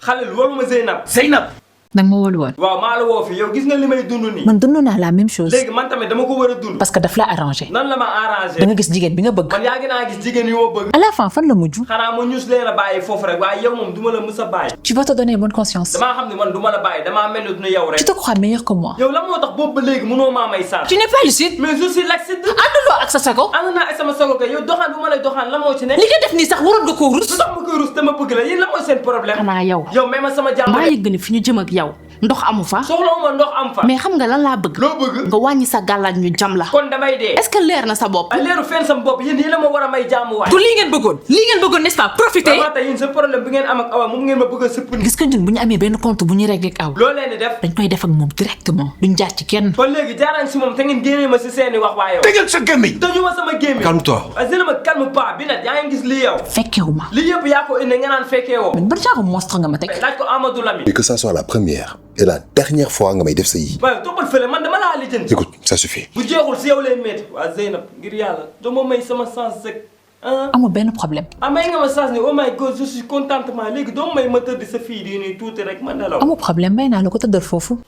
khalil wolu ma Zeynab nag ma wóolu woon. waaw maa la woo fi yow gis nga li may dund nii. man dund naa la même chose. léegi man tamit dama ko war a dund. parce que daf la arrangé. nan la ma arrangé. da nga gis jigéen bi nga bëgg. man yaa ngi naa gis jigéen yu ma bëgg. à la fin fan la mujj. xanaa ma ñus leen a bàyyi foofu rek waaye yow moom du ma la mës a bàyyi. tu vas te donner bonne conscience. damaa xam ne man du ma la bàyyi damaa mel ni dina yow rek. tu te crois meilleur que moi. yow la moo tax boobu ba léegi mënoo maa may sànq. tu n'es pas lucide. mais je suis lucide. ànduloo ak sa sago. ànd naa ak sama sago kay yow doxaan bu ma lay doxaan la moo ci ne. li nga def nii sax waroon nga koo rus. lu tax ma koy rus dama bëgg la yéen la mooy seen problème. xanaa yow. yow may ma sama jàmm. maa yëg ni fi ñu jëm ak yow ndox amu fa. soxlawuma ndox am fa. mais xam nga lan laa bëgg. loo bëgg. nga wàññi sa gàllaaj ñu jam la. kon damay dee. est-ce que leer na sa bopp. leeru fenn sama bopp yéen la ma war a may jàmm waay. du lii ngeen bëggoon n'est-ce pas profiter. vraiment tey yéen sa problème bi ngeen am ak awa moom ngeen ma bëgg a sëpp. gis nga ñun bu ñu amee benn compte bu ñuy régler ak aw. loo leen di def. dañ koy def ak moom directement duñ jaar ci kenn. kon léegi jaaraan si moom te ngeen génnee ma si seeni wax waa yow. déggal sa gémmiñ. tëju ma sama gémmiñ. calme-toi. Zeynab ma calme pas bi nag yaa ngi gis lii yow. fekkewu ma. lii yëpp yaa ko indi nga naan fekkee woo. man ban genre monstre nga ma teg. laaj ko Amadou Lamine. Et que ça soit la première et la dernière fois nga may def sa yi. waaye toppal fële man dama laa lijjanti. Écoute, ça suffit. bu jeexul si yow lay métti. waa Zeynab ngir yàlla dama may sama sens rek. amul benn problème. may nga ma sens ni oh my god je suis contentement léegi doo may ma tëdd sa fii di nii tuuti rek ma nelaw. amul problème may naa la ko tëddal foofu.